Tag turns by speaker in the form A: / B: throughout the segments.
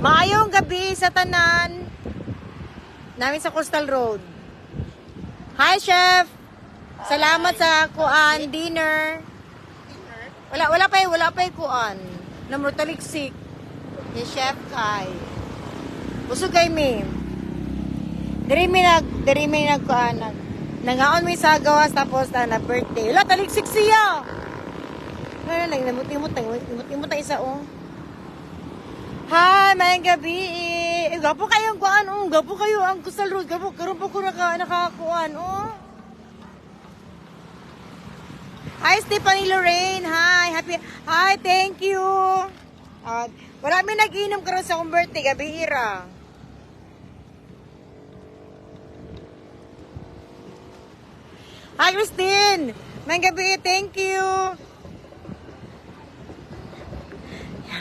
A: Maayong gabi sa tanan. Namin sa Coastal Road. Hi, Chef! Salamat sa kuan dinner. Wala pa yung kuan. Namro taliksik. Ni Chef Kai. Busog kay mi. Diri mi nag kuan nag nangaon mi sa gawas tapos na birthday. Wala, taliksik siya. Wala lang namut-imot imot isa, oh. Hi, maayong gabi. Eh, gwapo kayo ang kuan, oh. Gwapo kayo ang Coastal Road. Gwapo, karon pa ko nakakuan, oh. Hi, Stephanie Lorraine. Hi, happy. Hi, thank you. Wala mi nag-inom karon sa akong birthday, gabi ira. Hi, Christine. Maayong gabi, thank you.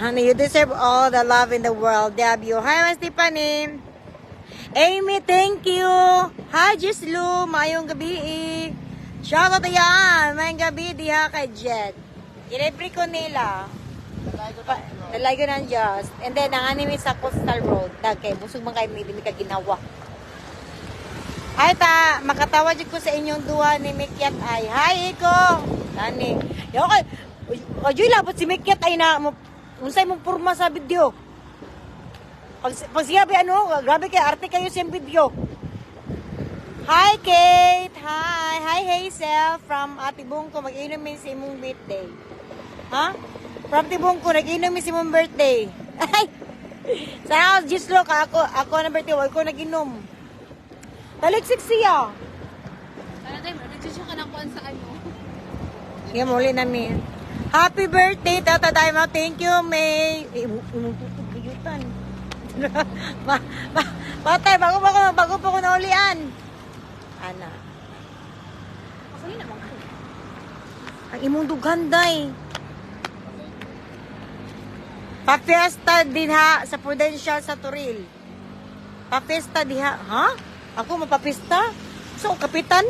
A: Honey, you deserve all the love in the world. W. Hi, Mas Tiffany. Amy, thank you. Hi, Gislu. Maayong gabi. Shout out yan. Maayong gabi diha kay Jet. Ilibre ko nila. Dalay ko ng Diyos. And then, ang anime sa Coastal Road. Kay busog man kayo, may di mi ka ginawa. Ay ta, makatawa jud ko sa inyong duha ni Mikyat ay. Hi, Iko. Tani. Yo kay Ojoy labot si Mikyat ay na mo unsay mong porma sa video. Pag siya ba ano, grabe kay arte kayo sa video. Hi, Kate. Hi. Hi, Hazel from Ate Bungko. Mag-inom mi sa imong birthday. Ha? From Tibungko, nag-inom mi sa imong birthday. Ay! Sa Gislo ka ako, ako na birthday, wag ko nag-inom. Taliksik siya.
B: Ano tayo, nagsusyo ka ng kuan sa ano.
A: Ngayon, muli namin. Happy birthday, Tata Daima. Thank you, May. Eh, imong tutog kayutan. Ma, ma, patay, bago pa ko naulian. Ana,
B: Ako yun naman ko.
A: Ang imong duganday. Pa-fiesta dinha sa Prudential sa Toril. Pa-fiesta diha. Ha? Ako mapapista? So, kapitan?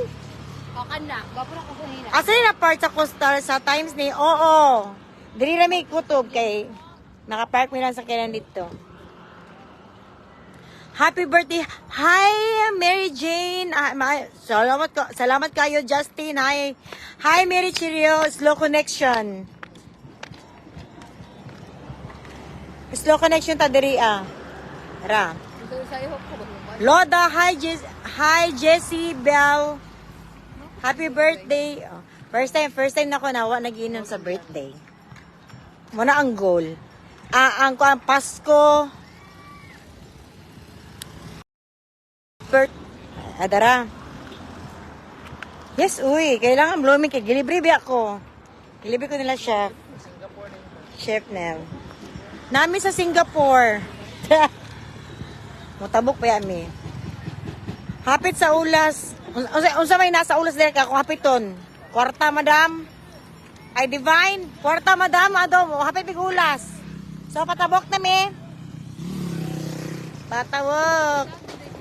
B: O, ka na. Gwapo na ko kanina.
A: Asa na part sa Coastal sa Times ni? Oo. Diri na may kutob kay nakapark mi lang sa kailan dito. Happy birthday. Hi, Mary Jane. Ah, salamat ko. Salamat kayo, Justin. Hi. Hi, Mary Chirio. Slow connection. Slow connection ta diri ah. Ra.
B: Sa'yo ko ba?
A: Loda, hi, hi Jessie Bell. Happy birthday. Oh, first time na ko na wa nagiinom sa birthday. Muna ang goal. Ah, ang kuan Pasko. Birth Adara. Yes, uy, kailangan blooming kay gilibre ba ako. Gilibre ko nila, chef. Chef Nel. Nami sa Singapore. Mutabok pa yami. Hapit sa ulas. Unsa may nasa ulas dire ka kung hapiton? Kwarta, madam. Ay, Divine. Kwarta, madam. Ado, hapit mig ulas. So patabok na mi. Patawok.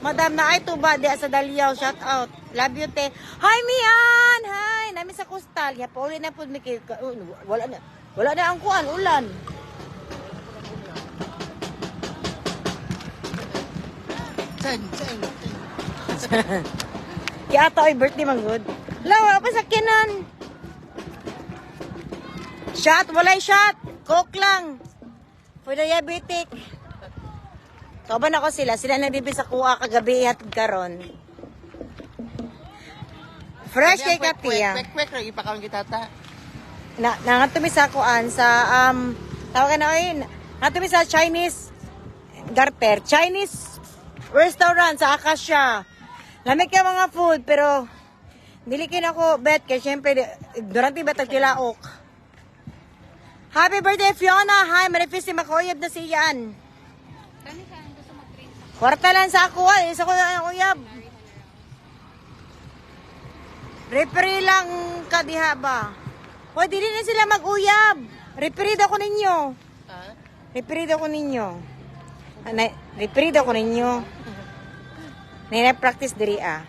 A: Madam na ay tuba di sa Dalyaw. Shout out. Love you, te. Hi, Mian. Hi. Nami sa Coastal. Ya pauli na pud mi kay wala na. Wala na ang kuan ulan.
C: Ten, ten.
A: Kaya ato ay birthday man good. Lawa pa sa kinan. Shot, walay shot. Coke lang. For the diabetic. Kauban ako sila. Sila nagbibi sa kuha kagabi at karon. Fresh kay Katia.
C: Kwek, kwek, kwek, ipakaon kita ta.
A: Na nangatumi sa kuan sa tawag na oy, nangatumi sa Chinese garter, Chinese restaurant sa Acacia. Lamig kay mga food pero dili kin ako bet kay syempre ignorante bet ang tilaok. Happy birthday, Fiona. Hi, manifest si Makoyab na si Ian.
B: Kani ka ang gusto mag-train sa
A: Kwarta lang sa ako, ay. Isa ko na ang uyab. Referee lang ka diha ba? Hoy, dili na sila mag-uyab. Referee daw ko ninyo.
C: Ha?
A: Referee daw ko ninyo. Referee daw ko ninyo. Nay practice diri ah.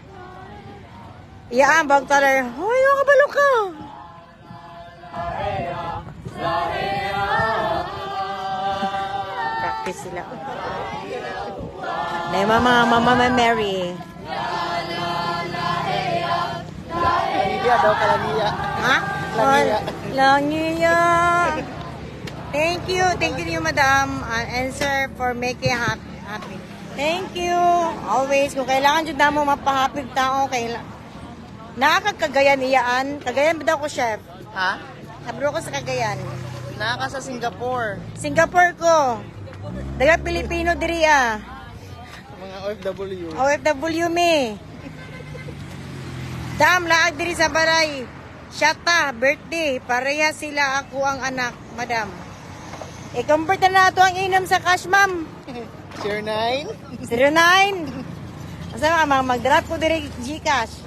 A: Iya, bag taler. Hoy, yung kabalo ka. Happy sila. Oh. Na mama, mama Mary.
C: Kalangiya daw, kalangiya.
A: Ha?
C: Langiya.
A: Langiya. Thank you. Thank you, madam and sir, for making happy. Happy. Thank you. Always. Kung kailangan dyan na mo mapahappy tao, kailangan. Nakakagayan iyaan. Kagayan ba daw ko, chef?
C: Ha?
A: Nabro ko sa Cagayan.
C: Naka sa Singapore.
A: Singapore ko. Daga Pilipino diri ah.
C: Mga OFW.
A: OFW me. Dam laag diri sa balay. Shata, birthday. Pareha sila ako ang anak, madam. I-convert na nato ang inom sa cash, ma'am.
C: 09?
A: 09. Asa ma mag-drop ko diri GCash.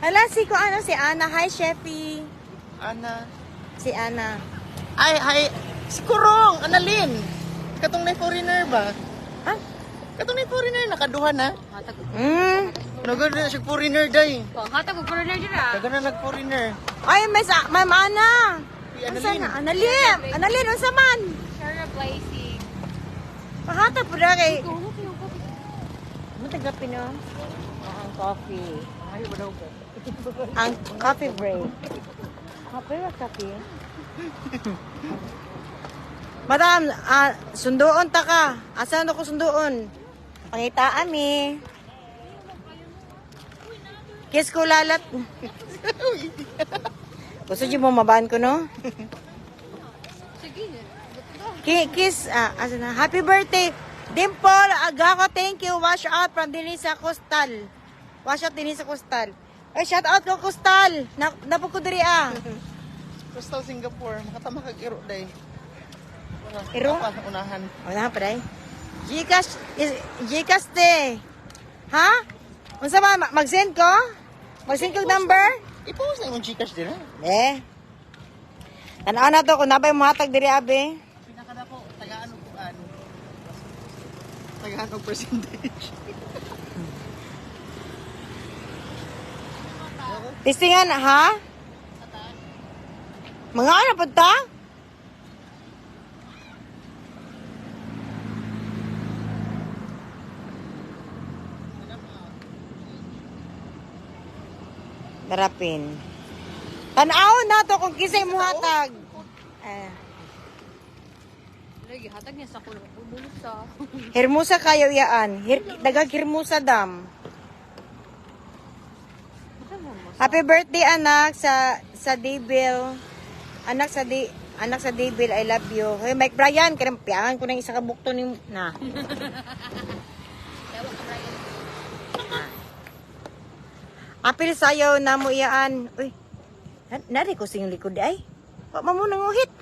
A: Hala si ko ano si Ana. Hi, Sheffy.
C: Ana.
A: Si Ana.
C: Ay, ay. Si Kurong, Analin. Katong na foreigner ba?
A: Ha?
C: Katong na foreigner, nakaduha na.
B: Hatag.
C: Nagano na siya foreigner day.
B: Oh, hatag og foreigner dira.
C: Nagano na nag-foreigner.
A: Ay, may sa Ma'am Ana.
C: Si
A: Unsa
C: Analin.
A: na? Analin. Analin unsa man?
B: Shara Blazing.
A: Pahata po na kay
B: Ikaw kayo ko.
A: Mo tagapin no? Ang coffee.
C: Ay, wala ko.
A: Ang coffee break. Coffee ba coffee? Madam, sunduon ta ka. Asa na ko sunduon? Pangitaan mi. Kiss ko lalat. Gusto niyo mo mabaan ko, no?
B: Sige.
A: Kiss, asa na? Happy birthday! Dimple, Agako, thank you. Wash out from Denisa Costal. Wash out Denisa Costal. Ay, shout out ko Costal. Na, napog ko diri ah.
C: Coastal Singapore, makatama kag iro day.
A: Iro?
C: Apa, unahan.
A: Wala pa dai. Gcash, Gcash te. Ha? Unsa ba mag-send ko? Mag-send ko number?
C: I-post na imong Gcash dira.
A: Eh. Tanaw na to kung nabay muhatag diri abe.
C: Pinakadako, tagaan og kuan. Tagaan og percentage.
A: Tistingan ha? Mga ano punta? Darapin. Tanaw na to kung kisay muhatag. Eh.
B: Lagi hatag niya sa kulo. Bulot sa.
A: Hermosa kayo yaan. Dagag Hermosa dam. Happy birthday anak sa Devil. Anak sa Devil, I love you. Hoy Mike Bryan, kanang piangan ko ng isa ka bukto ni na.
B: Tawa ka Brian.
A: Apil sayo na mo iyaan. Uy. Nari ko sing likod ay. Wa man mo nanguhit.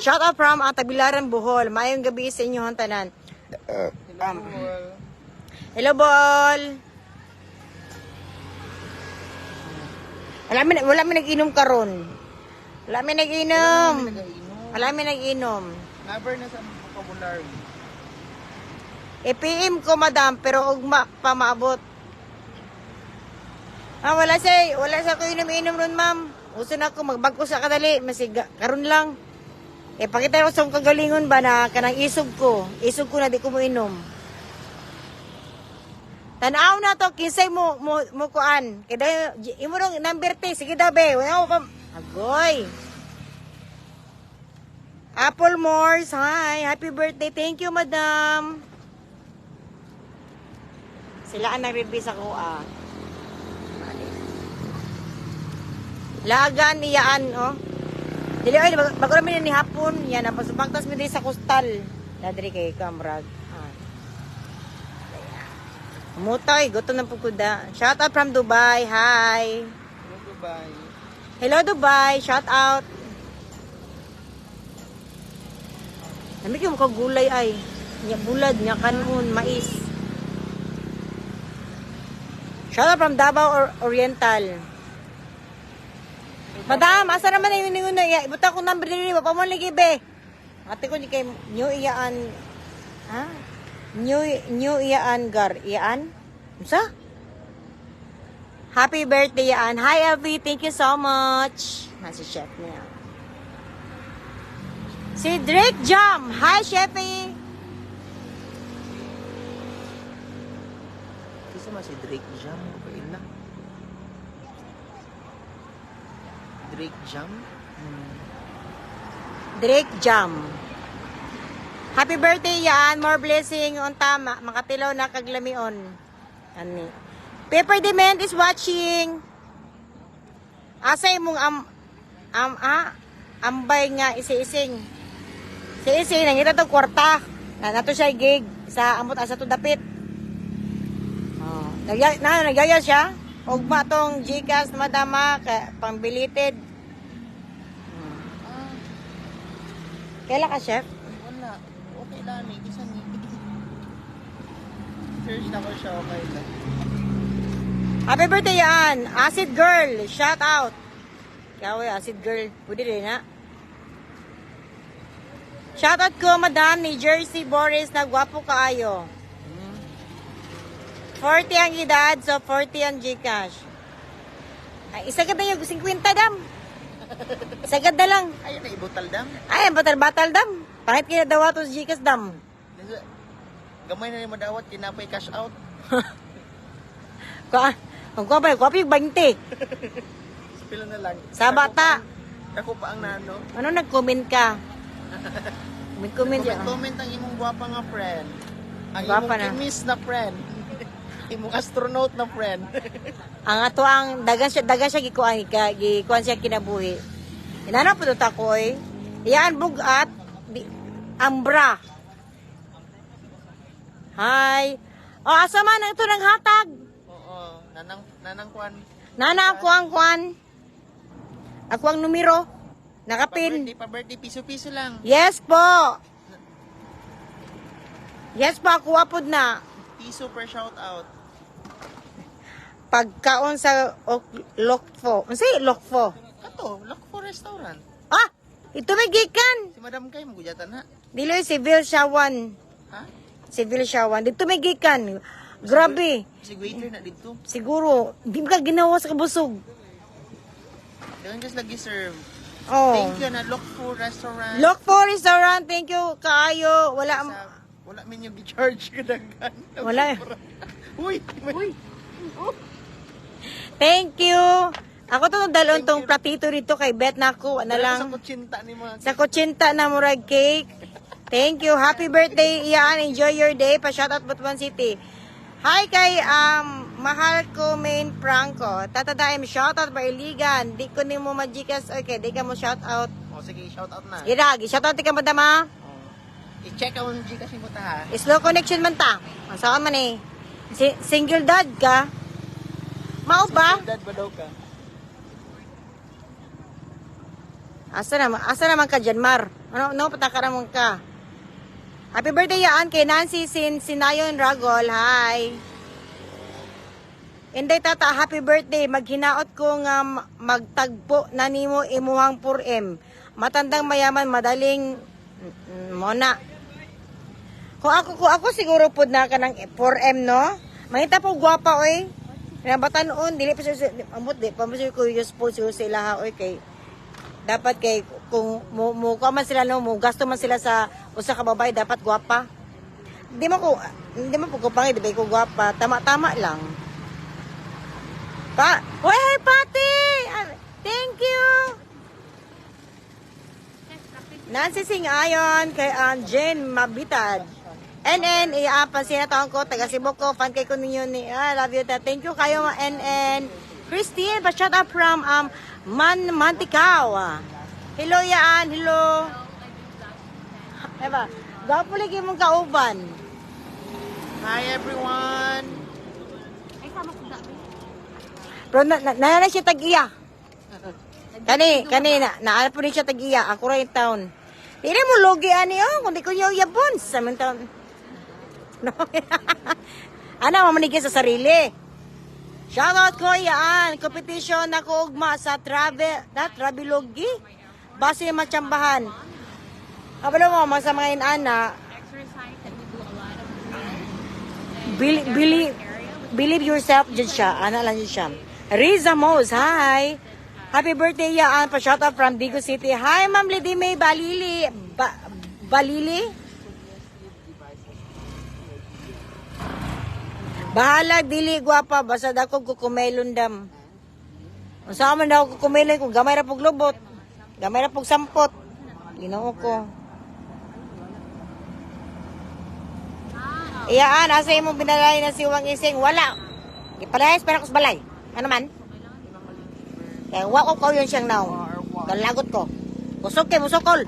A: Shout out from Tabilaran, Bohol. Maayong gabi sa inyo tanan. Hello, Bol. Wala mi nag-inom karon. Wala mi nag-inom. Wala mi nag-inom.
C: Never na sa vocabulary.
A: E-PM ko, madam, pero ugma pa maabot. Ah, wala sa ko inom-inom ron, ma'am. Uso na ako, magbagko sa kadali, masiga, karon lang. E, pakita ko sa akong kagalingon ba na kanang isog ko. Isog ko na di ko mo inom. Tanaw na to, kinsay mo kuan. Kaya dayon, imo nung number 3, sige daw be. Wala ko pa. Agoy. Apple Morse, hi. Happy birthday. Thank you, madam. Sila ang nag-review sa kuha. Lagan, iyaan, oh. Dili, ay, bago namin ni hapon. Yan, napasupagtas mi diri sa kustal. Dadri kay kamrag. Ah. Mutay, gutom na po ko da. Shout out from Dubai. Hi.
C: Hello, Dubai.
A: Hello Dubai, shout out. Nami kayo gulay ay. Nya bulad, nya kanon, mais. Shout out from Davao Oriental. Madam, asa naman na yun yung una? Ibuta ko number diri, wa pa mo lagi be. Ate ko ni kay new iyaan. Ha? New iyaan gar. Iyaan? Unsa? Happy birthday, Yaan. Hi, LV. Thank you so much. Nasa chef niya. Si Drake Jam. Hi, Sheffy.
C: Kisa man si Drake Jam, kaila. Drake Jam?
A: Drake Jam. Happy birthday, Yaan. More blessing on tama. Makatilaw na kaglamion. Ani. Paper Dement is watching. Asa imong am am ah, ambay nga isi-ising. Si-ising nangita to kwarta. Na nato siya gig sa amot asa to dapit. Oh, nagya na nagyaya siya. Ugma tong GCash madama ka pambilited.
C: Ah,
A: Kaila ka, chef?
C: Wala. Okay lang eh. Kisa ni. Search na ko siya, okay lang.
A: Happy birthday yan! Acid Girl! Shout out! Kaya we, Acid Girl. Pwede rin ha? Shout out ko, madam, ni Jersey Boris na gwapo kaayo. 40 ang edad, so 40 ang Gcash. Ay, isa ganda yung 50, dam. Sagad na lang.
C: Ayun na, ibutal dam.
A: Ay, ang batal-batal, dam. Pangit kaya daw ato sa Gcash, dam.
C: Gamay na ni madawat, kinapay cash out.
A: Kuha, ang gwapo, gwapo yung 20.
C: Pila na lang.
A: Sa bata.
C: Ako pa ang nano.
A: Ano nag-comment ka? Comment-comment
C: Comment,
A: yan.
C: comment ang imong gwapa nga friend. Ang
A: Gwapa
C: imong
A: na.
C: kimis na friend. Imong astronaut na friend.
A: Ang ato ang dagan siya gikuan ka gikuan siya kinabuhi. Inana po ta ko oy. Iyaan bugat di, ambra. Hi. O asa man ang ito ng hatag?
C: Oo, nanang nanang kwan.
A: Nana ako ang kuan. Ako ang numero. Nakapin.
C: Pa-birthday, pa-birthday, piso-piso lang.
A: Yes po. Yes po, ako apod na.
C: Piso per shout out.
A: Pagkaon sa Lokfo. Unsay Lokfo?
C: Kato, look for restaurant.
A: Ah, ito may gikan.
C: Si Madam Kay magujatan na.
A: Diloy civil shawan.
C: Ha?
A: Civil shawan. Dito may gikan. Grabe.
C: Si waiter na dito.
A: Siguro, di ka ginawa sa kabusog.
C: Dagan kas lagi serve.
A: Oh.
C: Thank you na look for restaurant.
A: Look for restaurant. Thank you kaayo. Wala
C: Sa, wala min yung gi-charge kadaghan.
A: Wala.
C: Uy, uy.
A: Thank you. Ako to dalon tong platito rito kay Bet na ako na lang.
C: Sa kutsinta ni mga
A: Sa kutsinta na murag cake. Thank you. Happy birthday, Ian. Enjoy your day. Pa shout out Butuan City. Hi kay mahal ko main Franco. Tata Daim, shout out Iligan. Di ko nimo magikas. Okay, di ka mo shout out.
C: Oh, sige, shout out na.
A: Irag, shout out ka madam ha.
C: Oh. I-check ang Gcash mo ta ha.
A: Slow connection man ta. Ang saan man eh. Single dad ka. Mao ba?
C: Dad ba daw ka?
A: Asa naman ka dyan, Mar? Ano, no, pataka naman ka. Happy birthday, Yaan, kay Nancy Sin, Sinayon Ragol. Hi. Inday tata, happy birthday. Maghinaot ko nga magtagpo na nimo imuhang 4M. Matandang mayaman, madaling mona. Kung ako siguro pod na ka ng 4M, no? Mahita po gwapa, oy. Nabatanon, dili pa siya, amot, di pa mo siya curious po siguro sa ilaha, oy, kay dapat kay kung mo mo kuha man sila no mo gasto man sila sa usa ka babae dapat gwapa. Di mo ko pangit, di ba ko gwapa, tama-tama lang. Pa, Uy, hey, Pati! Ah, thank you. Nancy Singh Ayon kay Jane Mabitad. NN, iaapan siya taon ko, taga Cebu ko, fan kay ko ninyo ni, ah, love you, ta. Thank you kayo, mga NN. Christine, pa shout out from Man Manticao. Hello, Yaan, hello. Eba, gwapo lagi mong kauban.
C: Hi everyone.
B: Ay, sama ko dami.
A: Pero na siya tag-iya. Kani, na po rin siya tag-iya. Ako ra yung town. Dili mo logi ani oh, kundi ko yung yabon sa aming town. No. Ano, mamanigin sa sarili. Shoutout ko yaan. Competition na ko ugma sa travel, na travelogi. Base matsambahan. Kabalo mo, mga sa mga inana,
B: Exercise and we do a lot of drills.
A: Believe yourself dyan siya. Ana lang dyan siya. Riza Mose, hi. Happy birthday, Yaan. Pa shout out from Digo City. Hi, Ma'am Lady May Balili. Ba Balili. Bahala dili gwapa basta dako ko kumelon dam. Unsa man daw ko kumelon kung gamay ra pug lubot. Gamay ra pug sampot. Ginoo ko. Iyaan, asa imong binalay na siwang ising? Wala. Gipalayas para ko sa balay. Ano man? Kaya wa ko kauyon siyang naong. Kalagot ko. Busog kay musukol.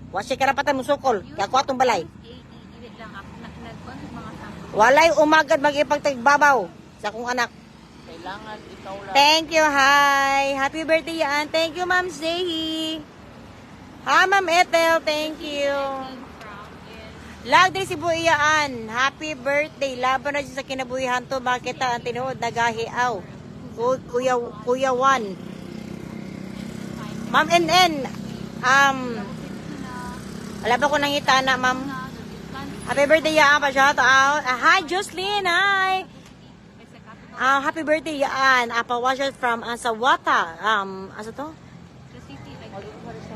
A: Wa siya karapatan musukol. Kaya ko atong balay.
B: Dili lang ako nagkuan sa mga sample.
A: Walay umagad magipagtagbabaw sa akong anak.
C: Kailangan ikaw lang.
A: Thank you, hi. Happy birthday, Yaan. Thank you, Ma'am Zehi. Hi, Ma'am Ethel. Thank you.
B: Came from is
A: Lag diri si Buiyaan. Happy birthday. Laban na siya sa kinabuhihan to. Makita ang tinuod nagahiaw. Kuya, Kuya Juan. Ma'am NN. Wala pa ko nangita na, ma'am. Happy birthday, Yaan. Pa-shout out. Ah, hi, Jocelyn. Hi. Ah, happy birthday, Yaan. Apa watch out from Sawata. Asa to?
B: the city like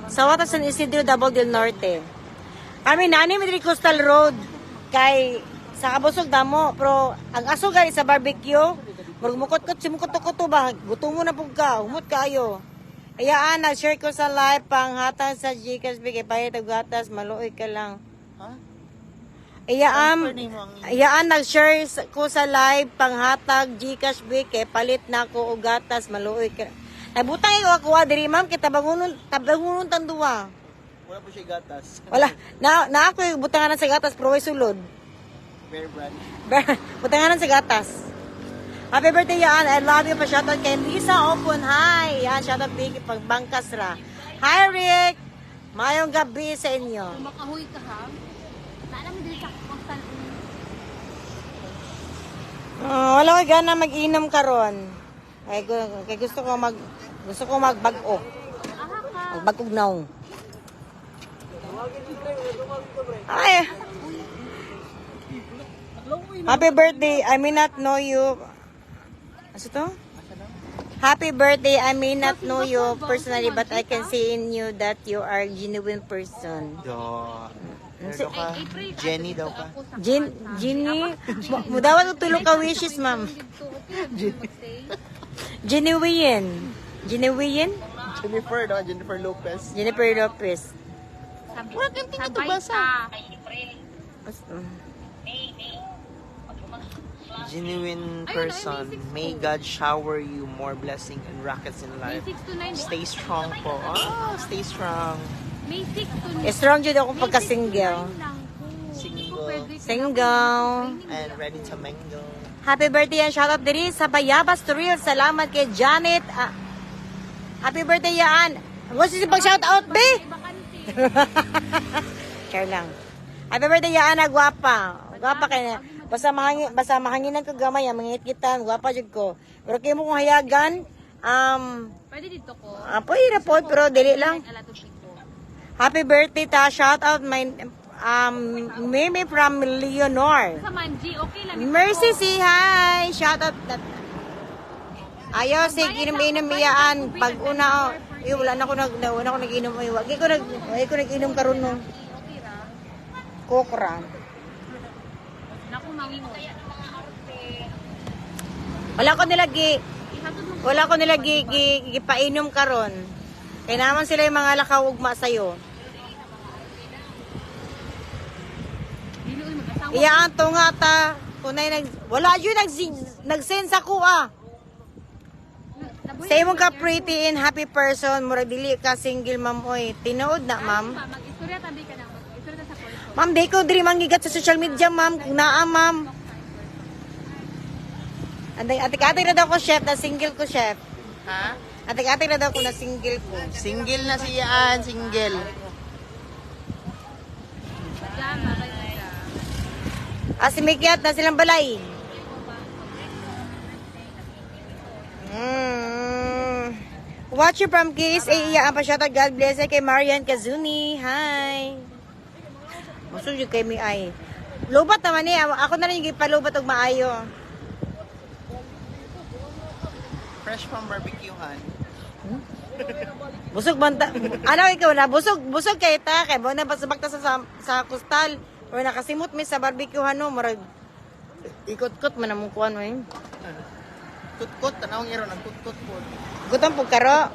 A: Sawata, San Isidro, Davao del Norte. Kami nani mi diri Coastal Road kay sa kabusog damo pero ang aso gani sa barbecue murag mukot-kot si mukot-kuto ba gutom mo na pug ka humot kaayo. Ayaan na share ko sa live panghatag sa GCash bigay pahit og gatas maluoy ka lang.
C: Ha?
A: Ayaan
C: Transfer nimo ang
A: Ayaan nag-share ko sa live panghatag GCash bigay palit na ko og gatas maluoy ka. Nabutang ikaw ako ah, diri ma'am kita bangunon tabangunon tang duwa.
C: Wala po siya gatas.
A: Wala. Na, na ako yung butanganan sa gatas pero way sulod.
C: Bear Brand.
A: Butanganan sa gatas. Happy birthday, Yaan. I love you. Pa-shoutout kay Lisa Opon. Hi. Yan, shoutout Vicky. Pagbangkas ra. Hi, Rick. Mayong gabi sa inyo.
B: Makahuy ka ha. Naalam mo dili sa coastal.
A: Ah, wala ko gana mag-inom karon. Ay, kay gusto ko magbag-o.
B: Aha ka.
A: Magbag-og naong. Ay. Happy birthday. I may not know you. Ano to? Happy birthday. I may not know you personally, but I can see in you that you are a genuine person.
C: Do. Ano daw ka?
B: April
C: Jenny daw ka.
A: Ginny, mudawat og tulo ka wishes, ma'am. Genuine. Genuine?
C: Jennifer daw, Jennifer Lopez.
A: Jennifer Lopez.
C: Wala kang tingin to basa. Genuine person. May God shower you more blessing and rockets in
B: May
C: life.
B: 6 to 9.
C: Stay strong po. Ah, stay strong.
B: May 6 to 9.
A: Strong jud akong pagka-single.
C: Single.
A: Single.
C: And ready to mingle.
A: Happy birthday and shout out diri sa Bayabas Turil. Salamat kay Janet. Ah, happy birthday yaan. What's si pag shout out, be? Share lang. Happy birthday yaan, ah, gwapa. Gwapa kay na. Basta mahanginan ko gamay, ah, mangit kita, gwapa jud ko. Pero kay mo kung hayagan,
B: Pwede dito ko.
A: pwede ra po, pero dili lang.
B: A lot of people.
A: Happy birthday ta. Shout out my Mimi from Leonor.
B: Sa Manji, okay lang.
A: Mercy, si hi. Shout out. Ayaw, sig inom-inom iyaan. Pag una, oh, eh, wala na ko nag, na, wala ko nag-inom. Ay, wag ko nag, wag ko nag-inom karon no.
B: Okay ra.
A: Kokra.
B: Naku, mangingon.
A: Wala ko nila gi,
B: Ihatod mo.
A: wala ko nila gi, gi, gipainom karon. Kaya naman sila yung mga lakaw ugma sa'yo.
B: Dili uy mag-asawa.
A: Iyaan to nga ta. Kunay nag, wala yun, nag, nag-send sa ko ah.
B: Nabuhi
A: Sa imong ka pretty and happy person, murag dili ka single ma'am oy. Tinuod na ma'am.
B: Pa, mag-istorya tabi ka na. Mag-istorya ta sa person.
A: Ma'am, di ko diri manggigat sa social media, ma'am. Kung naa, ma'am. Anday, atik-atik na daw ko, chef. Na single ko, chef.
C: Ha?
A: Atik-atik na daw ko na single ko.
C: Single na si Ian, single.
B: Madam, babay madam.
A: Ah, si Mikyat, na silang balay. Watch you from KSA. Iya, ang pa-shoutout. God bless you kay Marian Kazuni. Hi. Masud kay mi ay. Lubat naman eh. Ako na rin yung gipalubat og maayo.
C: Fresh from barbecuehan.
A: Busog banta. Ano ikaw na busog busog kay ta kay mo na basabak ta sa kustal or nakasimot mi sa barbecue hano murag ikot-kot man among kuan oy.
C: Kutkot, tanawang iro, nagkutkot po.
A: Gutom pug karo.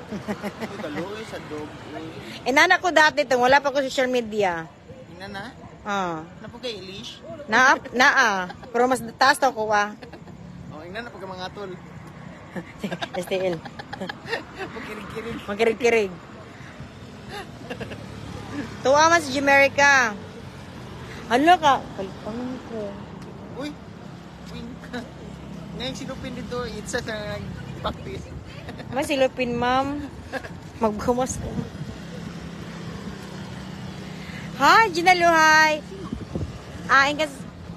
C: Uy, kaluoy sa dog. Uy.
A: Inana ko dati tong wala pa ko social media.
C: Ina na?
A: Ah.
C: Napo kay Elish?
A: Naa naa pero mas taas to ko ah.
C: Oh, ina na pagka mga tol.
A: STL.
C: Pagkirig-kirig.
A: Magkirig-kirig. Tuwa man si Jimerica. Ano ka? Kalpang ko.
C: Uy! Win ka. Ngayon silupin dito, it's a nag-practice.
A: May silupin, ma'am. Magbumas ko. Hi, Gina Luhay. Ah, ingas.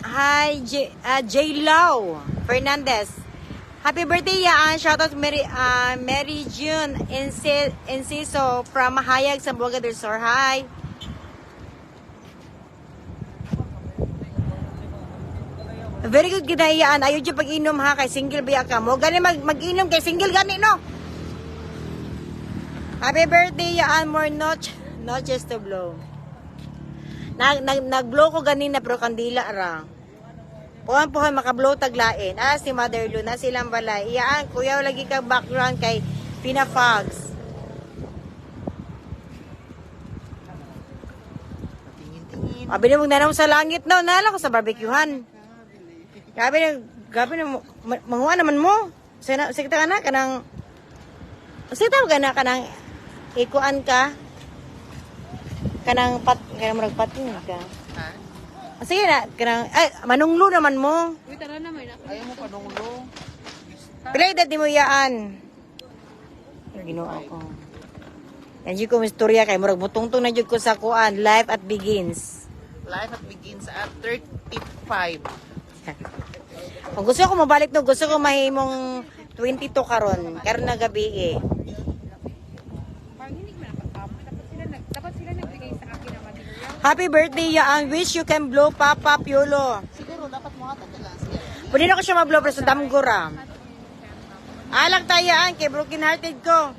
A: Hi, J, J. Lau Fernandez. Happy birthday, Yaan. Shoutout Mary June Enciso from Mahayag, Zamboanga del Sur. Hi. Very good ginayaan. Ayaw dyan pag-inom ha, kay single biya ka mo. Gani mag-inom kay single gani no. Happy birthday, Yaan. More notches to blow. Nag-blow ko ganina pero kandila ra. Puhan puhan makablow taglain. Ah, si Mother Luna silang balay. Iyaan, kuya, lagi ka background kay Pina Fogs.
C: Tingin-tingin.
A: Abi na mong nanaw sa langit no, nala ko sa barbecuehan. Grabe na, grabe na, manguha naman mo. Sa sa kita ka na, kanang, sa kita ka na, kanang, ikuan ka, kanang pat, kanang murag pating ka.
C: Ha?
A: Ah, sige na, kanang, ay, manunglo naman mo.
B: Uy, tara na, may na.
C: Ayaw mo panunglo.
A: Pila edad di mo yaan? Ay, Ginoo ko. Yan jud ko istorya kay murag mutungtong na jud ko sa kuan, life at begins.
C: Life at begins at 35.
A: Kung gusto ko mabalik no, gusto ko mahimong 22 karon, karon na gabi eh.
B: Parang hindi ko nakatama. Dapat sila nagbigay sa akin ng material.
A: Happy birthday, Yaan. Wish you can blow Papa Piolo.
C: Siguro dapat mga tatala siya.
A: Pwede na ko siya ma-blow pero sa damgura. Alang tayaan kay broken hearted ko.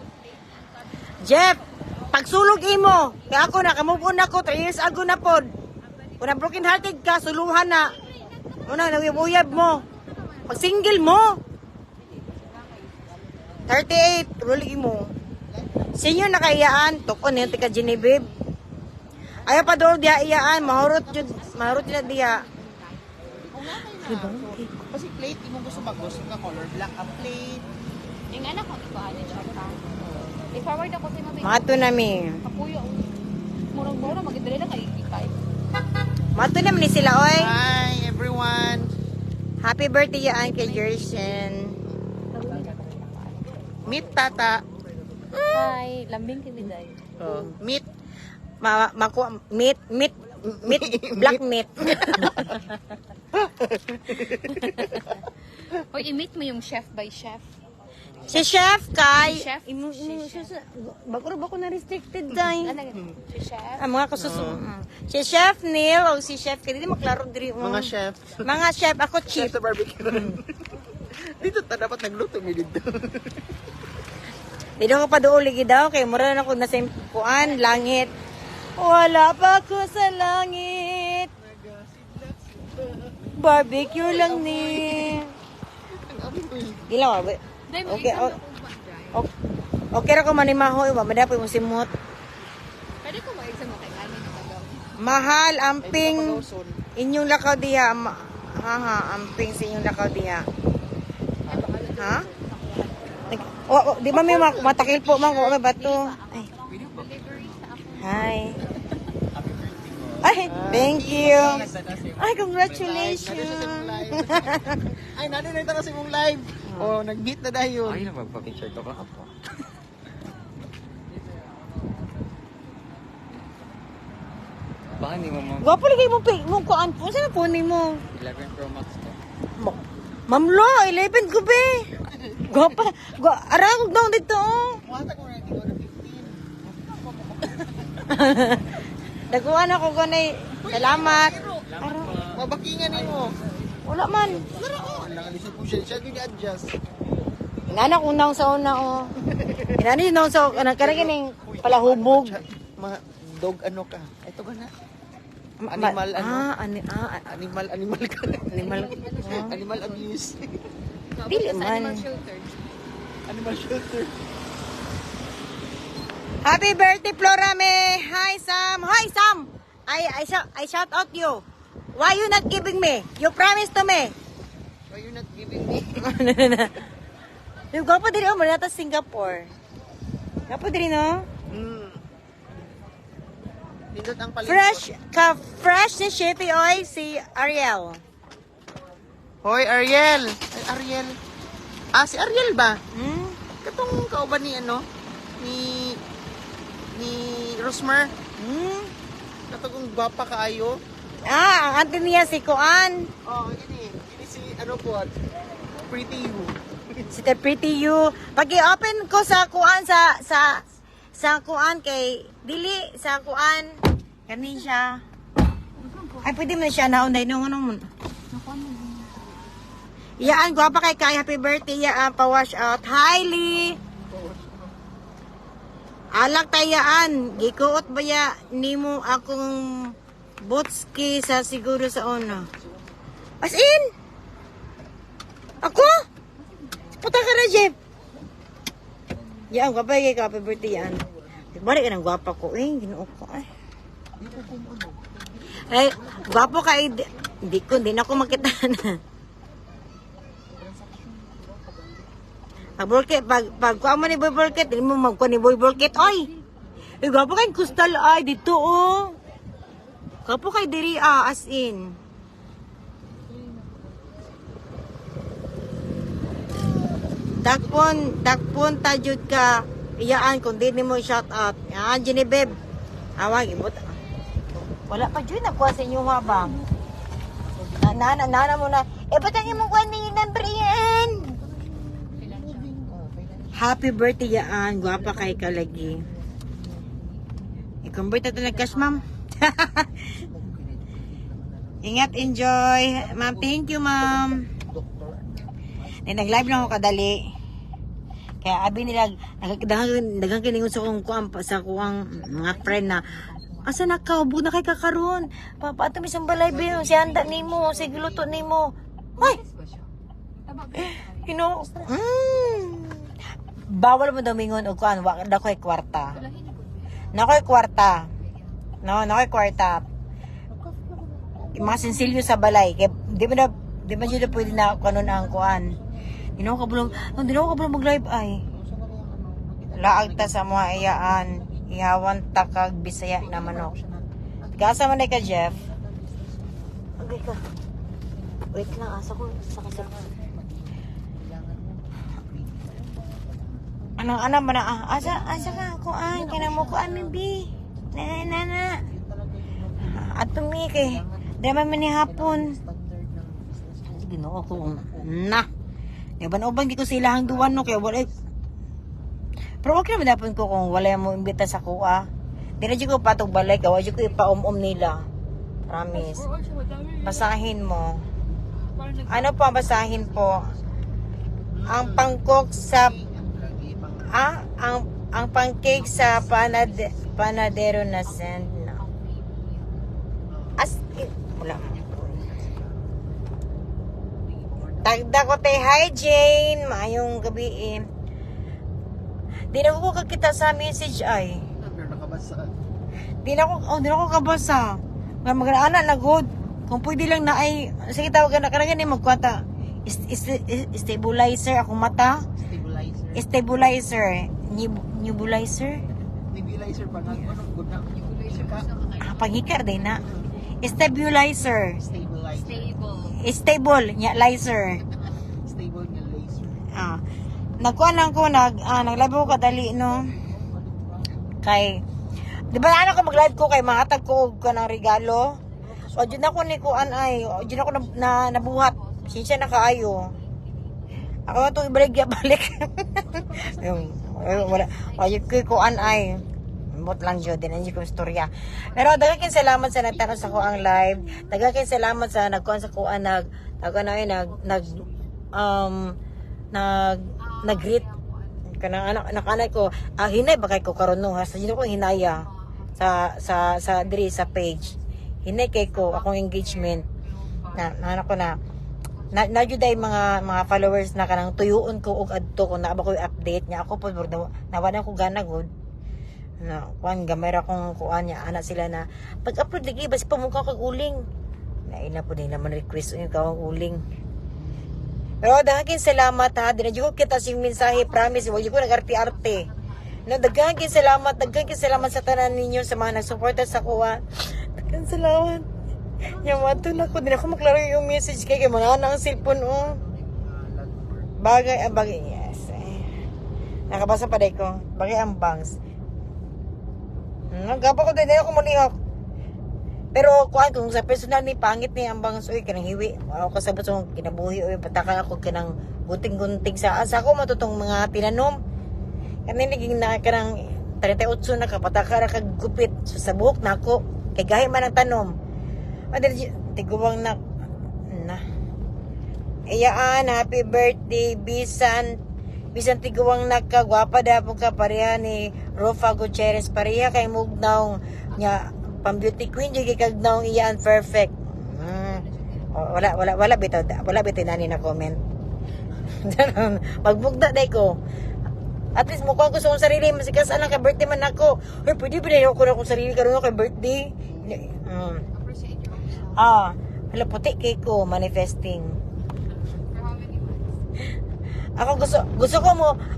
A: Jeff, pagsulog imo. Kaya ako nakamove on ako 3 years ago na pod. Kung na broken hearted ka, suluhan na. Una, naguyab mo. Pag single mo. 38, rulig mo. Senior na kaiyaan, tukon na yung tika Genevieve. Ayaw pa doon diya iyaan, mahurot yun, mahurot yun na diya.
C: Kung nga kayo na. So, kasi plate, imong gusto mag-gusto ka color black ang plate.
B: Yung anak ko, ikuan siya pa. I-forward ako sa mga
A: Mato na mi.
B: Kapuyo. Murang-murang, magdala lang kay 85.
A: Mato naman ni sila, oy.
C: Hi everyone!
A: Happy birthday yaan kay Jersen.
C: Meet tata.
B: Hi, lambing kami dahil.
C: Oh. Meet.
A: Ma maku meat meat meat black meat.
B: Hoy, i-meet mo yung chef by chef.
A: Si Chef kay
B: Si Chef?
A: Imo imo siya bako ba ko na restricted day.
B: Ano Si chef.
A: Ang mga kasuso. Si Chef Neil o si Chef kay di maklaro diri mo.
C: Mga chef.
A: Mga chef ako
C: Chef
A: chief.
C: sa barbecue. Dito ta dapat nagluto mi dito.
A: Dito ko pa doon ligi daw kay mura na ako nasa kuan langit. Wala pa ko sa langit. Barbecue lang ni. Gilaw, ba?
B: Dahil
A: Okay,
B: mag-exam
A: oh.
B: na kung ba-drive.
A: Okay, okay ra ko manimahoy, wa man mo simot.
B: Pwede ko mag-exam mo kay Almin na pagaw.
A: Mahal amping inyong lakaw diha. Haha, amping sa inyong lakaw diha. Ha? Oh, oh, di ba may matakil po man ko may bato. Ay.
B: Delivery sa ako.
A: Hi. Ay, thank you. Ay, congratulations.
C: Ay, nandun na ito sa imong live. Oh, nag-meet na dayon.
D: Ay, na magpa-picture ko ba? Baka hindi mo ma-
A: Gwapo lagi mo mo kuan po. Saan ang phone mo?
D: 11 Pro Max ko.
A: Ma'am Lo, 11 ko be. Gwapa. Gwa, arang daw dito. oh.
C: Muhatag mo na dito na 15.
A: Daguan ako ganay. Salamat.
D: Salamat po.
C: Mabakingan nimo.
A: Wala man.
C: Laro oh, ang lang lisod po siya. Siya gyud adjust.
A: Inana kung naong sa una, oh. Inana yung naong sa una. Kanang kining palahubog.
C: Ma, dog ano ka? Ito ba na? Animal ano?
A: Ah, ah,
C: Animal, animal ka.
A: Animal.
C: Animal abuse.
A: Dili
B: Sa
A: man.
B: animal shelter.
C: Animal shelter.
A: Happy birthday, Florame! Hi, Sam! Hi, Sam! I shout out you. Why you not giving me? You promised to me.
C: Why you not giving me?
A: Yung gwapo diri, oh, muna ta Singapore. Gwapo diri, no?
C: Nindot ang palengke.
A: Fresh, ka fresh ni Shippy, oy, si Ariel.
C: Hoy, Ariel! Ay, Ariel. Ah, si Ariel ba?
A: Hmm?
C: Katong kauban ni ano? Ni Rosmer. Katong gwapa kaayo.
A: Ah, ang auntie niya si Kuan.
C: Oh, ini. Ini si ano po? Pretty you.
A: Si The Pretty You. Pag i-open ko sa Kuan sa Kuan kay dili sa Kuan kani siya. Ay pwede mo na siya naon dai nung ano mo. Iyaan gwapa kay kay happy birthday iyaan pa wash out. Hi Lee. Alak tayaan, gikuot ba ya nimo akong botski sa siguro sa una. As in? Ako? Puta ka na, Jeff. Yan, gwapa kay happy birthday yan. Balik ka ng gwapa ko. Eh, ginoo ko. Ay, ay gwapo ka. Eh, hindi ko, hindi na ako makita na. Pag burkit, pag kuha mo ni Boy Burkit, hindi mo magkuha ni Boy Burkit. Oy! Eh, gwapo kay kustal ay, dito oh. Gwapo kay diri ah, as in. Dakpon, dakpon ta jud ka. Iyaan kung di nimo shout out. Iyaan Genevieve. Awag ibot. Wala pa jud nakuha sa inyo ha ba? Na na na, na, na mo na. Eh ba't ang imong kuha ni number iyan? Happy birthday yaan. Gwapa kay ka lagi. I-convert na ito cash, ma'am. Ingat, enjoy. Ma'am, thank you, ma'am. Eh, nag-live lang ako kadali. Kaya abi nila, nagdaghang daghang kiningon sa kong kuang sa kuang mga friend na asa na ka, ubog na kay kakaron. Papa, ato misang balay ba si handa nimo, si giluto nimo. Ay! You know, Bawal mo damingon og kuan, wa na ko'y kwarta. Na ko'y kwarta. No, na ko'y kwarta. Yung mga sinsilyo sa balay. Kaya, di ba jud pwede na kanon ang kuan. Di na ako kabulong, no, di na ako kabulong mag-live ay. Laag ta sa mga iyaan, ihawan takag Bisaya na manok. Gasa man ka, Jeff. Okay ka. Wait lang, asa ko sa kasi. Ano, ano man na, ah, asa ka, kuan, kinamo ko amin, bi. Na, na, na. Ato mi kay, di man man ni hapon. Ginoo ko. Na. Uban-uban di ko sila ang duwan no kay wala. Pero okay naman dapat ko kung wala mo imbita sa kuha. Di na jud ko patog balay ka, wa jud ko ipaum-um nila. Promise.
B: Oo, siya madami.
A: Basahin mo.
B: Parang nag-
A: Ano po ang basahin po? Ang pangkok sa ah, ang pancake sa panadero na send na. As in, wala. Tagda ko te, hi Jane, maayong gabi eh. Di na ko kakita sa message ay.
C: Pero nakabasa.
A: Di na ako, oh, di na ako kabasa. Nga magana na good. Kung pwede lang na ay, sige tawag na karagan ni magkwata. Stabilizer akong mata.
C: Stabilizer.
A: Stabilizer. Nebulizer?
C: Nebulizer pa nga. Ano good na? Nebulizer ka.
A: Ah, panghikar din na. Stabilizer.
C: Stabilizer.
B: Stable.
A: Stable. Nya, lizer.
C: Stable nga laser.
A: Ah. Nagkuha lang ko, nag-live ako kadali, no? Kay, di ba ano ko mag-live ko kay mahatag ko og kanang regalo? O, dyan ako ni kuan ay, o, dyan ako na nabuhat. Sinsya na kaayo. Ako na itong ibalik, balik. Yung, wala, ay, ko kuan ay. Ambot lang jud din ang ko istorya. Pero daghan kay salamat sa nagtan-aw sa kuang live. Daghan kay salamat sa nagkuan sa kuan nag tawag na ay nag nag um nag Nag-greet. Kanang anak anak ko, ah, hinay ba kay ko karon, no? Sa ko hinaya sa diri sa page. Hinay kay ko akong engagement. Na na ko na na, na jud ay mga followers na kanang tuyuon ko og adto kung naa ba ko'y update niya ako po na nawala ko gana gud na kuan gamay ra kong kuan niya ana sila na pag-upload lagi basi pamukha kag uling na ina po din naman request yung kawang uling. Pero daghan salamat ha, di na jud ko kita sa mensahe, promise, wa jud ko nag-arte-arte. No, daghan kay salamat, daghan kay salamat sa tanan ninyo, sa mga nagsuporta sa kuha. Daghan salamat. Yamato na ko, di na ko maklaro yung message kay kay mga anak ang cellphone, oh. Bagay, ang bagay, yes. Eh. Nakabasa pa day ko. Bagay ang bangs. Gapa ko din, ako mulihok. Pero kuan kung sa personal ni pangit ni ang bangs, uy, kanang hiwi. Ako kasabot sa akong kinabuhi, uy, patakan ako kanang gunting-gunting sa ako matutong mga tinanom. Kani naging na kanang 38 na kapataka ra kag gupit so, sa buhok nako kay gahi man ang tanom. Adel tiguwang na na. Iyaan, happy birthday, bisan bisan tiguwang nagkagwapa da po ka pareha ni Rufa Gutierrez, pareha kay mugnaw nya pang beauty queen jud kay kagnaw iyaan, perfect. Oh, wala wala wala bitaw, wala bitaw nani na comment. Magbugda day ko. At least mukha ko sa akong sarili, masikas lang kay birthday man ako. Ay, pwede ba na ko na akong sarili karon kay birthday?
B: Appreciate your own self.
A: Ah, hala, puti kay ko manifesting.
B: For how many months?
A: Ako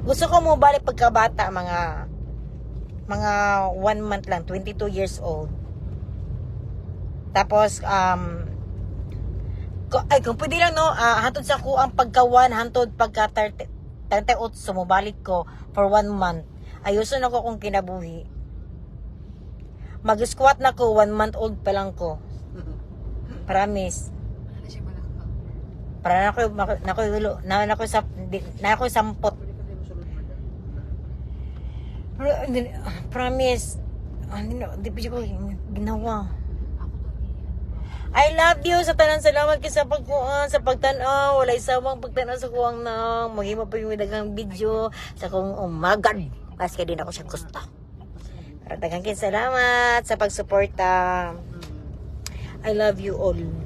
A: gusto ko mo balik pagkabata, mga one month lang, 22 years old. Tapos ay kung pwede lang, no, ah, hantod sa ko ang pagka 1 hantod pagka 30 38, mobalik ko for one month. Ayuson ako kung kinabuhi. Mag-squat na ko one month old pa lang ko. Promise.
B: Wala na siya balakang.
A: Para na ko na ko na na ko sa na ako sampot. Pero, hindi, promise. Hindi na, di pa ko ginawa.
B: Ako to niya.
A: I love you sa tanan, salamat kay sa pagkuan, sa pagtan-aw. Walay sawang pagtan-aw sa kuwang nang maghimo pa yung daghang video sa kong umagad. Kasi din ako siya gusto. Pero daghang kay salamat sa pagsuporta. I love you all.